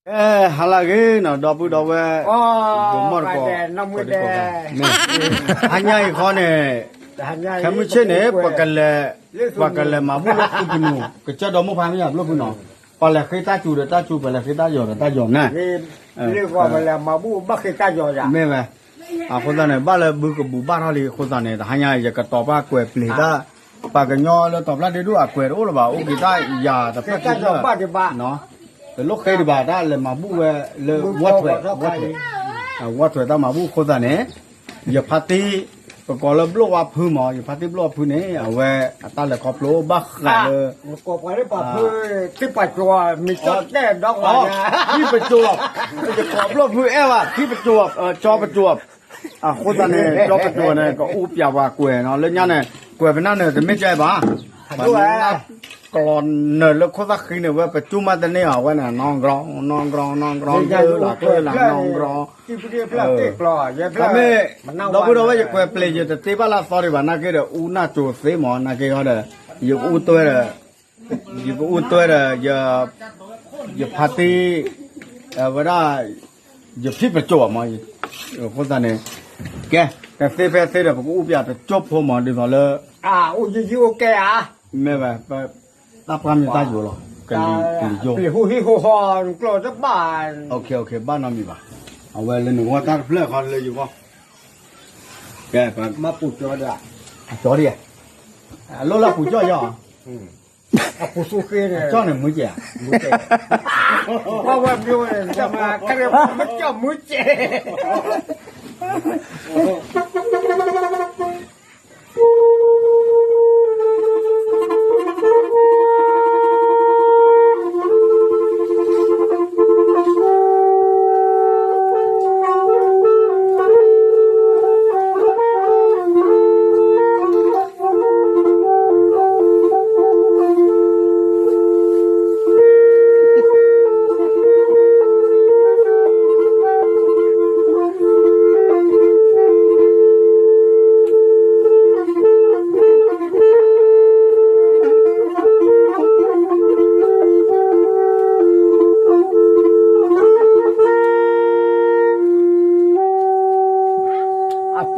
အဲ ဟါလၢအဂ့ၤနီၤ ဒီပုၢ်ဒီဝဲၢ် မီၢ်တကိး တကိး တဟါညါအံၤဃီန့ၣ် ခဲမုၢ်ဆ့ၣ်န့ၣ် ပှၤကလဲၤမၤဘူၣ်လၢသုးပနူး ကစၢၢ်ဒီမိၢ်ဖးမ့ၢ်ယၤဘျီဖုနီၤ ပှၤလဲၤဃ့တၢ်စူၤဒီးတၢ်စူၤ ပှၤလဲၤဃ့တၢ်ယီၤဒီးတၢ်ယီၤန့ၣ် မ့ၢ်ဝဲ အဃိသတးန့ၣ် ဘၣ်လၢဘုကဘူးဘၣ်ထီၣ်လံ အဃိသတးန့ၣ် တဟါညါအံၤ ယကတီၤပာ်ကွဲးပျံၤတၢ် ပှၤကညီလၢတီၤဖျၢၣ်ဒ့ဒူၣ်အကွဲးတအိၣ်လၢၤဘၣ် အိၣ်က့ၤတၢ်ယၤတဖျၢၣ်ခံဖျၢၣ် တလိၣ်ဃ့ဒံးဘၣ် တၢ်လဲၤမၤဘူၣ်ဝဲလၢဝီထွဲ ဝီထွဲ ဝီထွဲတၢ်မၤဘူၣ်အဃိသတးန့ၣ် ယဖါတံၢ် ပကိးလၢဘျိၣ်ဝါဖုမး ယဖါတံၢ်ဘျိၣ်ဝါဖုန့ၣ် အဝဲအတၢ်လဲၤခီဖျိဘၣ်ဃးလၢ ထံပကၠိ ယကိးဘျိၣ်ဖုအဲၣ်ဘၣ် ထံပကၠိ ကၠီပကၠိ အဃိသတးန့ၣ် ကၠီပကၠိန့ၣ် ကအူပျးပှၤကွဲးနီၤ လၢညါန့ၣ် ကွဲးပနၢ်နၢၤတမ့ၢ်ကဲဘၣ် ပှၤနၢ်ကလီၤနၢၤလၢခိၣ်သၣ်ဃံန့ၣ် ဝဲပကၠူၣ်မးတန့ၢ်အီၤ အဝဲန့ၣ် နီၢ်ကရီ နီၢ်ကရီ နီၢ်ကရီ နီၢ်ကရီ နီၢ်ကရီ တမ့ၢ် ဒီပုၢ်ဒီဝဲၢ် ယကွဲးပျံၤ ယတတ့ဘၣ်လၢအသီဒံးဘၣ် နာ်က့ဒီး အူနၢ်ကၠိသ့မး နာ်က့ဟီဒီး ယကအူတွဲဒီး ယကအူတွဲဒီး ယဖါတံၢ် ဝဲဒၣ် ယဖံပကၠိမး အဃိသတးန့ၣ် ကဲ ကသ့ဖဲသ့ဒီး ပကအူပျးတကၠိဖိမး ဒ်သိးလၢ အိၣ်ယံၤယံၤအိၣ်ကဲဧါ မ့ၢ်ဝဲ တၢ်ပှၢ်မ့ၢ်တၢ်ယိာ်လီၤ ကလံၤကလံၤယိာ် ပျံၤဟူဟံၣ်ဟူဟီကျိာ်တဘၣ် ဘၣ်နီတမံၤဘၣ် အဝဲလၢနဂီၢ်တၢ်တဖျၢၣ်ခီလၢယဂီၢ် ကဲ မၤပူၤကၠီဒီး အကၠီဒံး အလိၣ်လၢပူၤကၠီယီၤ အပူၤသူဃ့န့ၣ် ကၠီန့ၣ်မုၢ်ကဲး ဘၣ်ဝဲမ့ၢ်ဝဲန့ၣ် ကၠီမၤကဲမုၢ်ကဲး အပျံၤဟိၣ်ထီၣ်ဒၣ်လဲာ် အအိၣ်တ့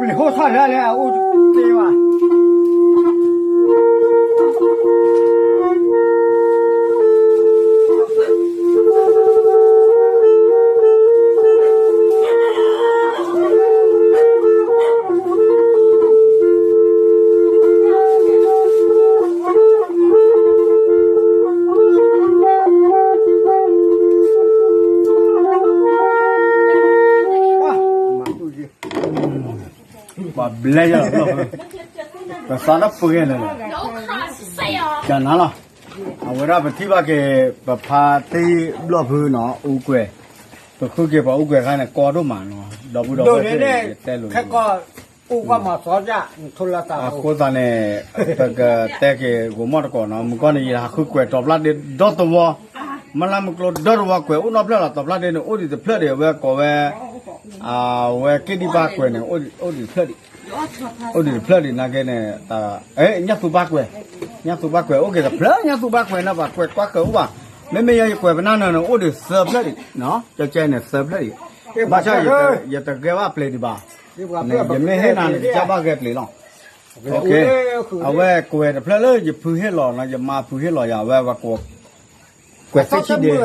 ၢ်ဘၣ် ပှၤဘျဲယၤလီၤ ပသးလၢပှဲၤန့ၣ်လီၤ ကနၤလီၤ အဝဲဒၣ်ပထံၣ်ဘၣ်က့ၤ ပဖါတံၢ်ဘျီၣ်ဖုနီၤ အူကွဲၤ ပဃုက့ၤပှၤအူကွဲၤခါန့ၣ် ကီဒိၣ်မးနီၤ ဒီပုၢ်ဒီဝဲၢ် ယတဲလိၤ အဃိသတးန့ၣ် ပကတဲက့ၤဂိၤမီၢ်တကိးနီၤ မုၢ်ကီၢ်န့ၣ် ယဟးဃုကွဲၤတီၤဖျါဒ့ဒီတဝီ မ့ၢ်လၢမုၢ်ကျိဒီတဝီ ကွဲၤအိၣ်နီတဖျၢၣ်လီၤ တီၤဖျါဒ့န့ၣ် အိၣ်ဒံးတဖျၢၣ်ဒံး အဝဲကိးဝဲ အဝဲက့ဒံးဘၣ်ကွဲၤန့ၣ် အိၣ်ဒံးတဖျၢၣ်ဒံး အိၣ်ဒံးတဖျၢၣ်ဒံးနာ်က့န့ၣ် ညၣ်သူဘၣ်ကွဲၤ ညၣ်သူဘၣ်ကွဲၤ အိၣ်က့ၤတဖျၢၣ် ညၣ်သူဘၣ်ကွဲၤန့ၣ် ပှၤကွဲၤကွၢ်ဃၢၤအိၣ်ဘၣ် မ့မ့ၢ်ယဲယကွဲၤပနၢ်နၢၤန့ၣ် အိၣ်ဒံးသၢဖျၢၣ်ဒံး ကဲကဲန့ၣ်သၢဖျၢၣ်ဒံး ဘၣ်ဆၣ် ယတဂဲၤဘၣ်ပျ့ၤဒံးဘၣ် ယမ့ၢ်ဟ့ၣ်နၤန့ၣ် ယကဘၣ်ဂဲၤပျ့ၤလီၤ အဝဲကွဲၤတဖျၢၣ်လၢယဖုဟ့ၣ်လီၤနီၤ ယမါဖုဟ့ၣ်လီၤယၤ အဝဲ ကွဲၤသ့ၣ်ဆံၣ်ဒ့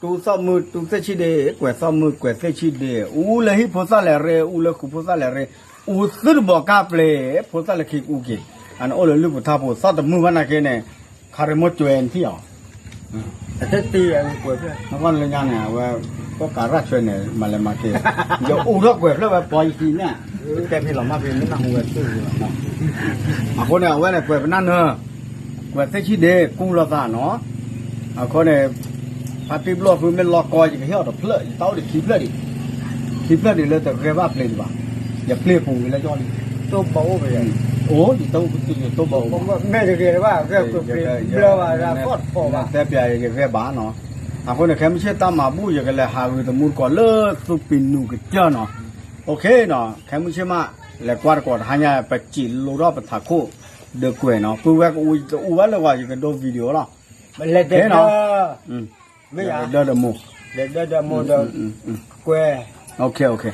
တူၢ်သီၣ်မုၢ်တူၢ်သ့ၣ်ဆံၣ်ဒ့ ကွဲၤသီၣ်မုၢ်ကွဲၤသ့ၣ်ဆံၣ်ဒ့ အူလၢဟံၣ်ဖိသၣ်လဲၤရ့ အူလၢဃုာ်ဖိသၣ်လဲၤရ့ အူသုတဘီကၢ်ပျ့ၤ ဖိသၣ်လၢခံကအူက့ၤ အန့ၣ်အိၣ်လၢလုၢ်ပူၤထါပူၤ သီၣ်တမုၢ်ဘၣ်နာ်က့န့ၣ် ခါရ့မိၢ်ကွဲၤနထံၣ်အီၤ နကွၢ်လၢညါန့ၣ် အဝဲ ကီၢ်ကးရၣ်ဆွဲန့ၣ် မၤလဲၤမၤက့ၤ ယအိၣ်ထီၣ်ကွဲၤဖျၢၣ်ဝဲပီယခံန့ၣ် ကတဲဖဲလီၤမၢ်ဖဲမ့ၢ်နၢ်ဟူဝဲသ့ၣ်လီၤ အဃိန့ၣ် အဝဲန့ၣ်ကွဲၤပနၢ်နၢၤ ကွဲၤသ့ၣ်ဆံၣ်ဒ့ ကူလီၤသးနီၤ အဃိန့ၣ် ဖါတံၢ်ဘျီၣ်ဖုမ့ၢ်လီၤကီ ယကဟ့ၣ်အီၤတဖျၢၣ် ယတၢ်အိၣ်ဒံးခံဖျၢၣ်ဒံး ခံဖျၢၣ်ဒံးလၢတဂဲၤဘၣ်ပျ့ၤဒံးဘၣ် ယပျ့ၤပူၤဝံၤလၢယီၢ်လံ အိၣ် ယတၢ်အိၣ်ကတုၤယတိၢ်ဘၣ်အိၣ်ဘၣ် မ့ၢ်တဂ့ၤတဘၣ် တဲပျးယကဂဲၤဘၣ်နီၤ အဃိန့ၣ် ခဲမုၢ်ဆ့ၣ်တၢ်မၤဘူၣ် ယကလဲၤဟးဂုာ်သမူတကိးလၢသူပံၤနူၤကစၢၢ်နီၤ OK နီၤ ခဲမုၢ်ဆ့ၣ်မး လဲၤကွၢ်တကိးတဟါညါ ပစံးလိထီၣ်ပထးခိၣ် ဒုးကွဲၤနီၤ ပုၢ်ဝဲၢ်ကအူတအူဘၣ်လၢၤဝဲ ယကဒိ video လီၤ မ့ၢ်ယၤ ဒၢတမူ ဒီးဒီးဒီးမိၢ်ဒီး, ကွဲ, okay okay,